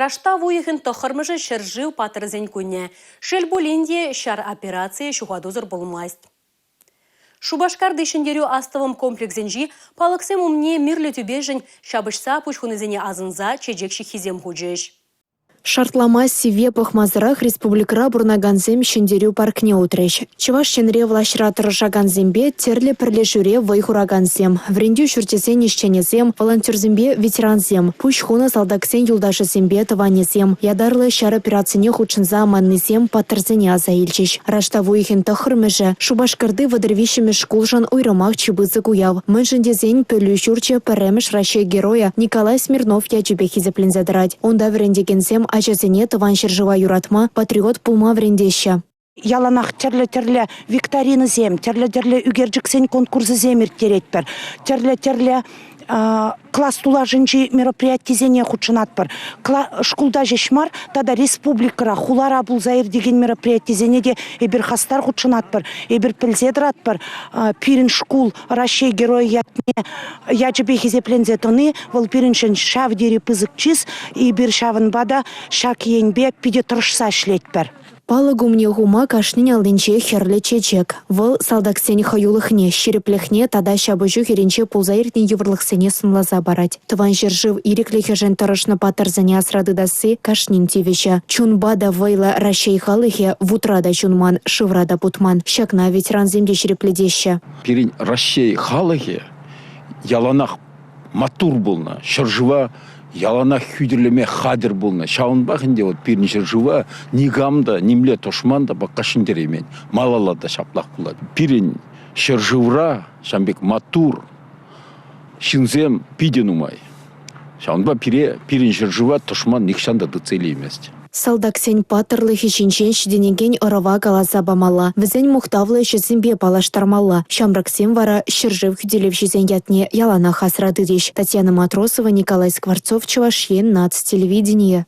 Раштав уйӑхӗн 9-мӗшӗ ҫӗршыв паттӑрӗсен кунӗ. Шел пулин те, ҫар операцийӗ ҫухатусӑр пулмасть. Шупашкарти Ҫӗнтерӳ астӑвӑм комплексӗнчи палӑксем умне мирлӗ тӳпешӗн ҫапӑҫса пуҫ хунисене асӑнса чечек ҫыххисем хучӗҫ. Шартлама сивве пӑхмасӑрах республикӑра пурӑнакансем Ҫӗнтерӳ паркне утрӗҫ. Чӑваш Енре влаҫра тӑрӑшакансемпе тӗрлӗ пӗрлешӳре вӑй хуракансем, вӗрентӳ ҫурчӗсен ӗҫченӗсем, волонтерсемпе ветерансем, пуҫ хунӑ салтаксен юлташӗсемпе тӑванӗсем, ятарлӑ ҫар операцине хутшӑнса аманнисем паттӑрсене аса илчӗҫ. Раштав уйӑхӗн 9-мӗшӗ Шупашкарти 33-мӗш шкулшӑн уйрӑмах чи пысӑк уяв. Мӗншӗн тесен пӗлӳ ҫурчӗ пӗрремӗш Раҫҫей Геройӗ Николай Смирнов ячӗпе хисепленсе тӑрать. Унта вӗрентекенсем ачасене Тӑван ҫӗршыва юратма, патриот пулма вӗрентеҫҫӗ. Яланах тӗрлӗ-тӗрлӗ викторинӑсем, тӗрлӗ-тӗрлӗ ӳкерчӗксен конкурсӗсем ирттеретпӗр, тӗрлӗ-тӗрлӗ класс тулашӗнчи мероприятисене хутшӑнатпӑр. Шкулта ҫеҫ мар, тата республикӑра, хулара пулса иртекен мероприятисене те эпир хастар хутшӑнатпӑр. Эпир пӗлсе тӑратпӑр, пирӗн шкул Раҫҫей Геройӗ ятне ячӗпе хисепленсе тӑни вӑл пирӗншӗн ҫав тери пысӑк чыс. Эпир ҫавӑнпа та ҫак енпе питӗ тӑрӑшса ӗҫлетпӗр. Палӑк умне хума кашнин аллинче хӗрлӗ чечек. Вӑл салтаксен хӑюлӑхне, ҫирӗплӗхне тата ҫапӑҫу хирӗнче пулса иртнӗ йывӑрлӑхсене сӑнласа парать. Тӑван ҫӗршыв ирӗклӗхӗшӗн тӑрӑшнӑ паттӑрсене асра тытасси кашнин тивӗҫӗ. Чунпа та вӑйлӑ Раҫҫей халӑхӗ вутра та ҫунман, шывра та путман. Ҫакна ветерансем те ҫирӗплетеҫҫӗ. Пирӗн Раҫҫей халӑхӗ яланах маттур пулнӑ, ҫӗршыва яланах хӳтӗлеме хатӗр пулнӑ. Ҫавӑнпах ӗнтӗ вот пирӗн ҫӗршыва никам та, нимле тӑшман та пока ҫӗнтереймен. Малалла та ҫаплах пулать. Пирӗн ҫӗршывра ҫавӑн пек маттур ҫынсем питӗ нумай. Ҫавӑнпа пире, пирӗн ҫӗршыва тӑшман нихҫан та тытса илеймест. Салтаксен паттӑрлӑхӗ ҫинчен ҫитӗнекен ӑрӑва каласа памалла, вӗсен мухтавлӑ ӗҫӗсемпе паллаштармалла. Ҫамрӑксем вара ҫӗршыв хӳтӗлевҫисен ятне яланах асра тытӗҫ. Татьяна Матросова, Николай Скворцов, Чӑваш Ен наци телевиденийӗ.